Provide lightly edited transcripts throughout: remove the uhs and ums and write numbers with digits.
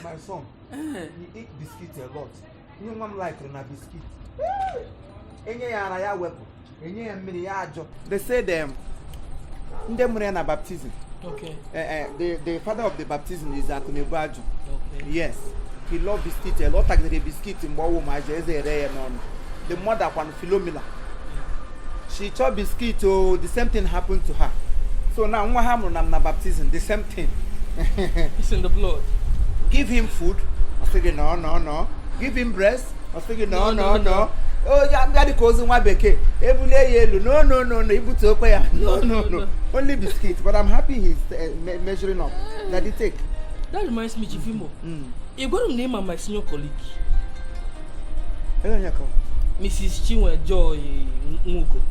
My son, he eat biscuit a lot. Ihe nwa m like na biscuit. Enye ya ara, ya wepụ. Enye ya mmiri, ya ajụ. They say them ndị mụrụ ya na baptism. The father of the baptism is Akunebu Aju. Yes, he love biscuit a lot. Ọ tagidere biscuit mgbe ọ wụ ụmụazị, eze ere ya n'ọnụ. The mother kwanụ, Philomena, she chop biscuit o. The same thing happened to her. So now nwa ha mụrụ na baptism, the same thing. It's in the blood. Give him food, ọ sị gị no, no, no. Give him breast, ọ sị gị no, no, no. O ya ya dị ka ozu nwa bekee. Ebulie ya elu, no, no, no, no. Ibutu okwe ya, no, no, no. Only biscuit. But I'm happy he's measuring up. Daddy, take. That reminds me, Chief Imo. Ị gwara m na ịma my senior colleague, Ele onye ka ọ? Mrs. Chinwe Joy Nwugo.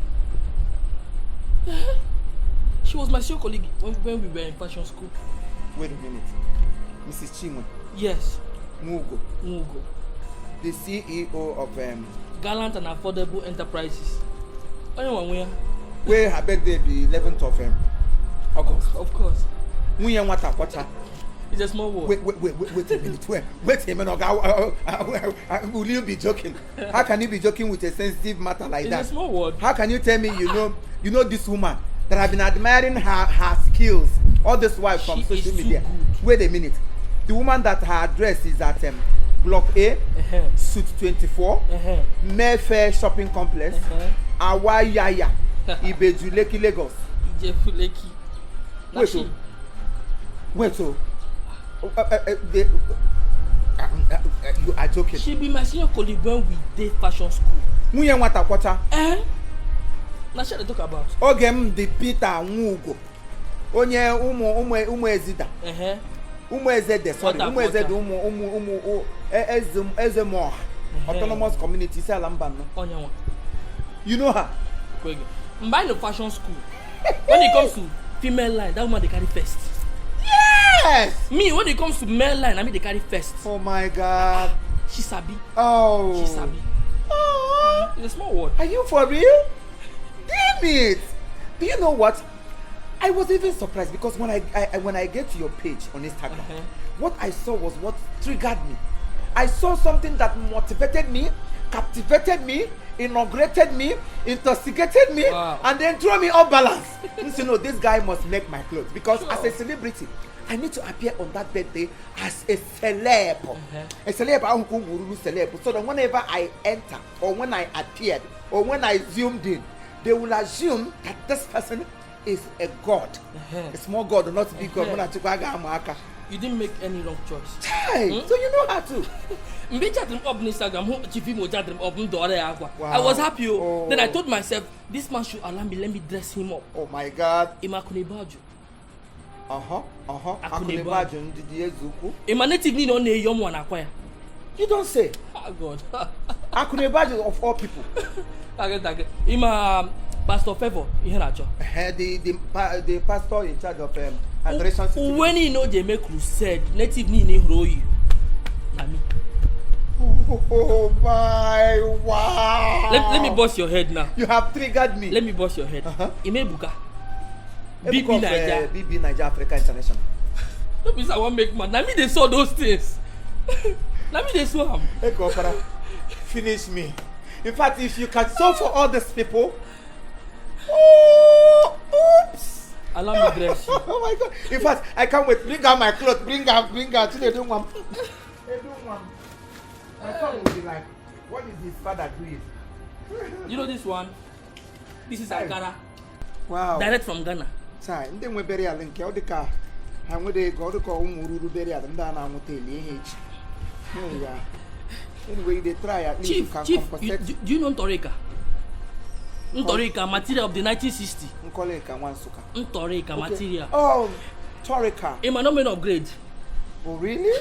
She was my senior colleague when we were in fashion school. Wait a minute. Mrs. Chinwe Yes, Nwugo, Nwugo. The CEO of Gallant and Affordable Enterprises. Onye nwa nwe ya? Where her birthday be 11th of August. Of course. Nwunye nwata kwọcha. It's a small world. Wait, wait, wait, wait, wait a minute. Wait, wait a minute. Oga, will you be joking? How can you be joking with a sensitive matter like It's that? A small world. How can you tell me you know this woman that I've been admiring her skills all this while from She social is too media? Good. Wait a minute. The woman that her address is at Block A, Suite 24, Mayfair Shopping Complex, Awayaya, Ibeju Lekki, Lagos. Ijebu Lekki. Na Wait, she. oh. Wait, oh. You are joking. She be my senior colleague when we dey fashion school. Nwunye nwata kwọcha. Eh? Na she I dey talk about. Oge m dị Peter Nwugo, onye ụmụ ụmụ ụmụ ezida, ụmụ eze de, sorry, Nwata ụmụ eze kwọcha. dị, ụmụ ụmụ ụmụ eze eze mọha autonomous community isi ala mba nọ. Onye nwa. You know her? Kwege. Mgbe anyị nọ fashion school, when it comes to female line, that woman dey carry first. Me, when it comes to male line, na me dey carry first. Oh my God. She sabi. Oh. She sabi. Oh. It's a small world. Are you for real? Damn it! Do you know what? I was even surprised because when I get to your page on Instagram, what I saw was what triggered me. I saw something that motivated me, captivated me, inaugurated me, intoxicated me, and then threw me off balance. So no, this guy must make my clothes because as a celebrity, I need to appear on that birthday as a celeb. A celeb, ahụ ka ụmụ ruru celeb. So that whenever I enter or when I appeared or when I zoomed in, they will assume that this person is a god. A small god, not big god. Mụ na Chukwu aga ama aka. You didn't make any wrong choice. Chai! So you know how to. Mgbe ị chatịrị m up n'Instagram, hụ Chief Imo chatịrị m up, m dọrọ ya akwa. Wow. I was happy o. Oh. Then I told myself, this man should allow me, let me dress him up. Oh my God. Ịma Akunebu Aju? Uh-huh. Akunebu. Akunebu Aju ndidi eze ukwu. Ịma native niile ọ na-eyi, ọmụnwa na-akwa ya. You don't say. Ah, God. Akunebu Aju of all people. Tage tage. Ịma Pastor Favour ihe na-achọ? The pastor in charge of Adoration City. Uwe niile o ji eme crusade, native niile ị hụrụ oyi na me. Oh my, wow. Let me bust your head now. You have triggered me. Let me bust your head. Ime Ebuka? Ebuka BB of, Naija. BB Naija Africa International. No be say I wan make mad. Na me dey sew those things. Na me dey sew am. Eko Opara, finish me. In fact, if you can sew for all these people, oh, oops. Allow me dress you. Oh my God. In fact, I can't wait. Bring out my clothes. Bring out, bring out. Chinedu nwam. Edu nwam. My son will be like, "What is his father doing?" You know this one? This is Hey. Ankara. Wow. Direct from Ghana. Chai, ndị nwe burial nke ọ dị ka ha nwere ego, ọ dị ka ụmụ ruru burial ndị a na-anwụta eli ihe echi. Here we are. Anyway, they try, at least you Chief, can Chief, you, compensate. do you know Ntorika? Ntorika material of the 1960. Nkoleka nwa Nsụka. Ntorika material. Oh, Torika. In my no upgrade. Oh, really?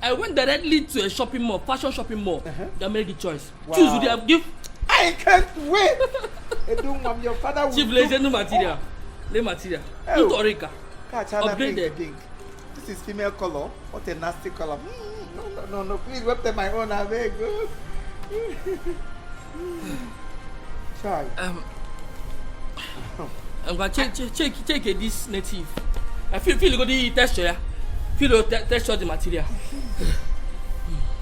I went directly to a shopping mall, fashion shopping mall. They make the choice. Wow. Choose with give I can't wait. Edunwam, your father will Chief do- Leze new material. Le material. Oh. Ntorika. Catch Anna pink, Upgraded. Pink. This is female color. What a nasty color. No, no, no, no. Please, web my own. I beg. Child. I'm gonna check check check check this native. I feel go the texture ya. Feel the texture, the material.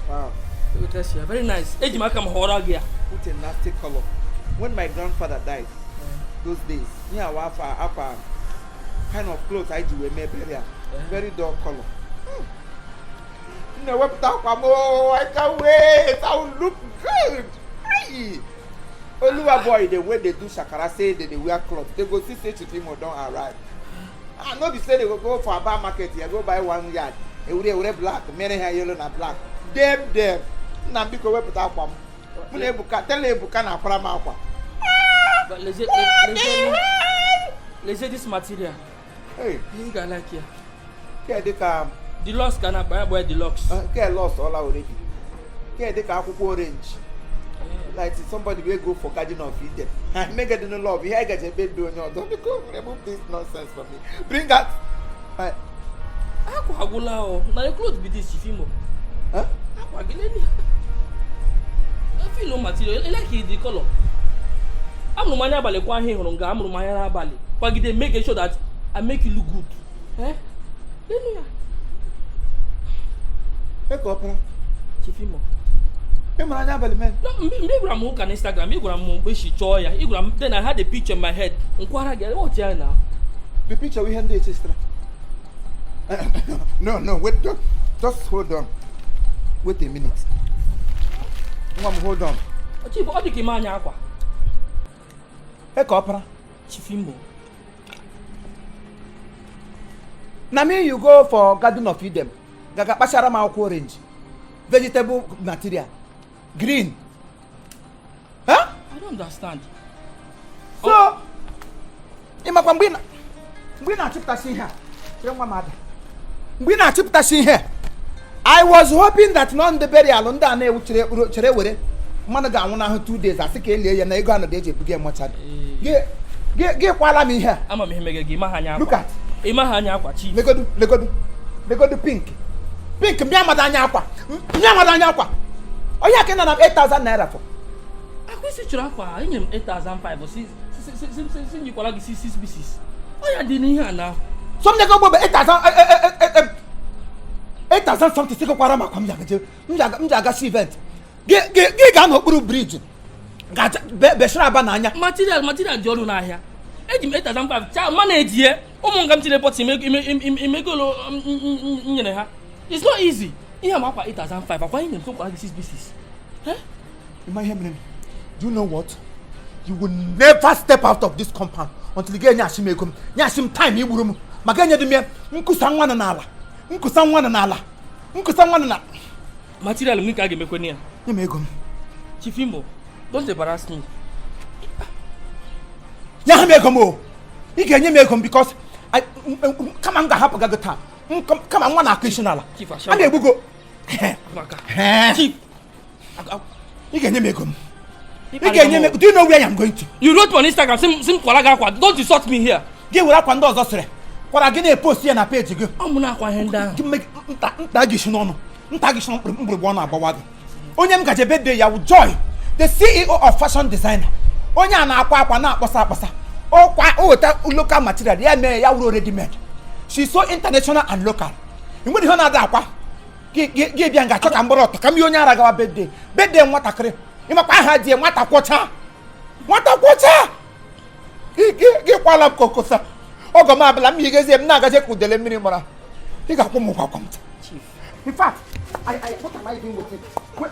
Wow. Feel the texture, very nice. Eji m aka m họrọ gị ya. What a nasty color. When my grandfather died, those days, me and akwa akwa kind of clothes I do wee mee burial. Very dull color. M na-ewepụta akwa m, oh, I can't wait. I will look good. Aye. Oluwa boy, the way they do shakara, say they dey wear cloth, they go see say Chief Imo don arrive. Ah, no be say they go go for Aba market here, go buy 1 yard. Ewure ewure black, mere ha yellow na black. Dem dem. Nna m, biko wepụta akwa m. Mụ na Ebuka, tell Ebuka na akwara m akwa. But leze, leze, leze this material. Hey, You ga like ya. Ke dịka Deluxe ka na-akpa ya, bụ ya deluxe. Ke lost all already. Ke dịka akwụkwọ orange. Like somebody wey go for Garden of Eden. Make it no love. Ihe gaje ebe dị onye ọzọ. Biko remove this nonsense from me. Bring out my Akwa agwụla o. Na your cloth be this, Chief Imo. Huh? Akwa gị leni. I feel no material. I like the color. Amụrụ m anya abalị kwa ihe hụrụ nga amụrụ m anya n'abalị kwagide, make sure that I make you look good. Eh? Lenu ya. Eke ọpara. Chief Imo. Ị mụrụ anya abalị men. No, mgbe ị gwara m ụka na Instagram, ị gwara m mgbe esi chọọ ya. Ị gwara m, then I had a picture in my head. Nkwara gị, what ya na? The picture ihe ndị echesara. No, wait, just hold on. Wait a minute. Nwa m, hold on. Chief, ọ dị ka ime anya akwa. Eke ọpara. Chief Imo. Na me you go for Garden of Eden. Gaga kpachara m akwụkwọ orange. Vegetable material. Green. Huh? I don't understand. So, ị makwa mgbe ị na-achịpụtasị ihe a, chere nwa m ada. Mgbe ị na-achịpụtasị ihe a, I was hoping that nọ ndị burial ndị a na-ewu chere chere were mmadụ ga-anwụ n'ahụ 2 days, asị ka elie ya na ego anọdụ eji ebuga ya mortuary. Gị kwala m ihe a. Ama m ihe mere gị, ịma ha anya Look akwa. at. Ịma ha anya akwa, Chief. Legodu, legodu, legodu pink. Pink, mbịa amada anya akwa. Mbịa amada anya akwa. Onye a ka ị nọ na 8,000 naira for. Akwa isi chọrọ akwa, enye m 8,500, si nyikwara gị 6 pieces. Ọ ya dị n'ihe a na. So m nyego gbogbo 8,000 8,000 something sị kwara m akwa m ji agaje m ji agasi event. Gị gaa n'okpuru bridge beshara aba n'anya. Material dị ọnụ n'ahịa. Eji m 8,500 cha ma na-eji ụmụ nga m tiri pọtụ imegolo m nyere ha. It's not easy. Ihe a ma akwa 8,500, akwa enye m so kwara gị 6 pieces. Eh? Ịma ihe mere m? Do you know what? You will never step out of this compound until ị ga-enye asị m ego m, nye asị m time igburu m maka enye dị m ya. Nkusa nwa nọ n'ala, nkusa nwa nọ n'ala, nkusa nwa nọ na Material m ka a ga-emekwe ya. Nye m ego m. Chief Imo, don't embarrass me. Nye ha m ego m o. Ị ga-enye m ego m because kama m ga-ahapụ gị taa, kama nwa na-akụ isi n'ala. Chief, a ashawo. na-egbugo. Maka. Ee. Chief. Ị ga-enye m ego m, ị ga-enye m ego. Do you know where I am going to? You wrote me on Instagram, sị m kwara gị akwa. Don't insult me here. Gị were akwa ndị ọzọ sịrị kwara gị na-epost ya na peji gị. Ọ mụ na-akwa ihe ndị ahụ. Gị nta nta gị si n'ọnụ, nta gị si n'ọnụ, mgbịrịgba ọnụ agbawa gị. Onye m gaje birthday ya wụ Joy, the CEO of fashion designer. Onye a na-akwa akwa na-akpọsa akpọsa ọkwa o weta local material ya mee ya wụrụ ready made. She so international and local. Enwere ihe ọ na-ada akwa gị bịa nga achọ ka m bụrụ ọtọ ka m yi onye ara gawa birthday nwatakịrị. Ịmakwa aha dị ya, nwata kwọcha, nwata kwọcha. Gị kwala m kokosa ọgọ m abịala m yigezie m na-agaje ka udele mmiri mara. Ị ga-akwụ m ụgwọ akwa m taa. Chief. In fact, what am I even waiting? Wait.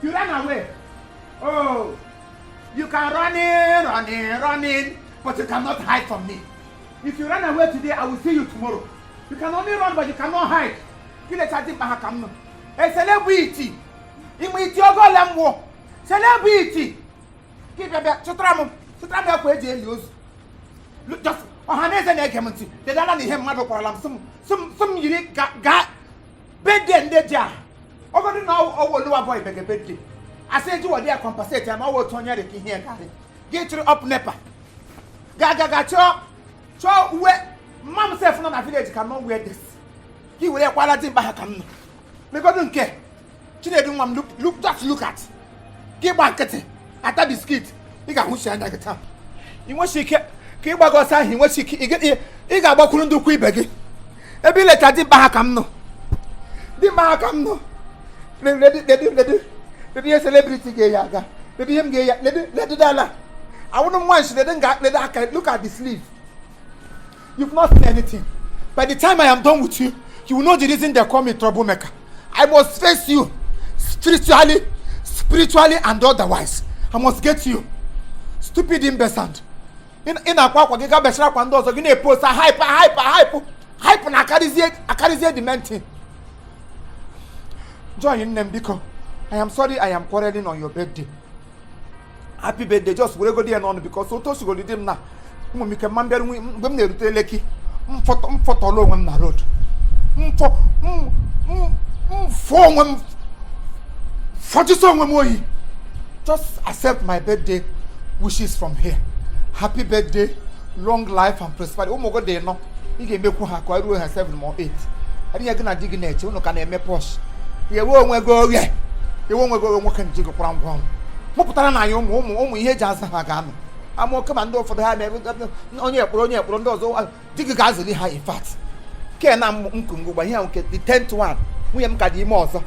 You ran away. Oh, you can run in, run in, run in, but you cannot hide from me. If you run away today, I will see you tomorrow. You can only run, but you cannot hide. Kí lè ṣáàjì pa kà m nọ? A celebrity. Ìmọ̀ ìtì ọgọ́ lẹ̀ ń wọ̀. Celebrity. Kí bịa bịa chụtara m akwa eji eli ozu. Look, just ọha na eze na-ege m ntị dedara na ihe mmadụ kwarala m sị m yiri ga birthday ndị ji a ọgọdụ na ọwụ Oluwa boy bege birthday, asị eji wọdị ya compensate ya na ọwụ otu onye dị ka ihe ya karị. Gị chịrị up NEPA ga ga ga chọọ chọọ uwe mma m sef nọ na village ka no wear this. Gị were kwala dị mkpa ha ka m nọ megodu nke Chinedu nwa m. Look, look, just look at gị. Gba nkịtị ata biscuit, ị ga-ahụchi anya gị taa. Ị nweghị ike ka ị gbaga ọsọ ahụ. Ị nweghị ike ị ga-agbakwuru ndị ukwu ibe gị. Ebe ilecha dimkpa ha ka m nọ, dimkpa ha ka m nọ. Ledu, ledu, ledu, ledu ihe celebrity ga-eyi aga. Ledu ihe m ga-eyi. Ledu, ledu dala awụrụ m nwanshi. Ledu nga, ledu aka. Look at the sleeve. You've not seen anything. By the time I am done with you, you will know the reason they call me troublemaker. I must face you spiritually, spiritually and otherwise. I must get you, stupid imbecile. Ị na-akwa akwa gị ga bechara akwa ndị ọzọ gị na-epost hype, hype, hype, hype na akarịzie, akarịzie the main thing. Joy, nne m, biko, I am sorry I am quarreling on your birthday. Happy birthday. Just were godi ya n'ọnụ because otu o sigodi dị m na ụmụ m ike mma mbịarụ mgbe m na-erute Lekki, m fọtọrọ onwe m na road, mfọ mfọ onwe m, fọjụsọ onwe m oyi. Just accept my birthday wishes from here. Happy birthday, long life and prosperity. Ụmụ gị dị nọ, ị ga-emekwu ha ka ọ ruo ha 7 ma 8. Adịghị gị na di gị na-eche unu ka na-eme posh. Yewe onwe gị oghe, yewe onwe gị oghe. Nwoke nji gị kwara ngwa ọrụ mụpụtara na anyị ụmụ ụmụ ụmụ ihe eji aza ha ga-anọ ama oke ma ndị ụfọdụ ha na-eme onye ekpụrụ, onye ekpụrụ ndị ọzọ. Di gị ga-azụli ha. In fact, ke na nkụ ngụgba ihe ahụ nke the 10th one, nwunye m ka dị ime ọzọ.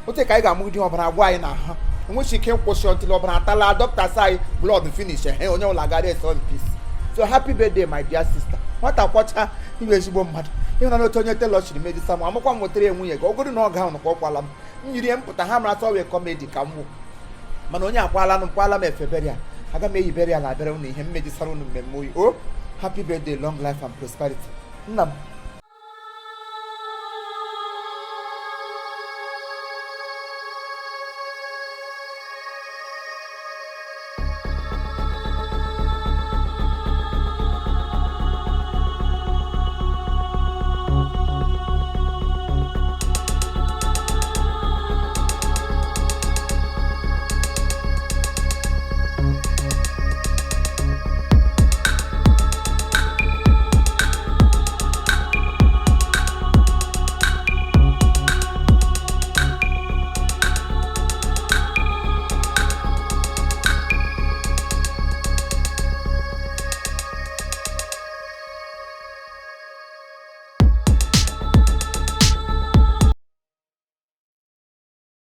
Otu ka anyị ga-amụgide ọbara agwụ anyị na ha enweghị ike ịkwụsị ọntịl ọbara atala. Dọkịta sị anyị blood finish ehe, onye ọbụla gara rest in peace. So happy birthday, my dear sister. Nwata kwọcha iwe ezigbo mmadụ ịhụna n'otu onye tailor chiri medisa m amakwa m nwetara ya nwunye gị ọgụrụ na ọ ga ka ọ kwala m m yiri m pụta ha mara sọ wee comedy ka m wụ. Mana onye akwala m, kwala m efe burial, aga m eyi burial abịara unu ihe mmejisara unu mmemme oyi o. Happy birthday, long life and prosperity, nna m.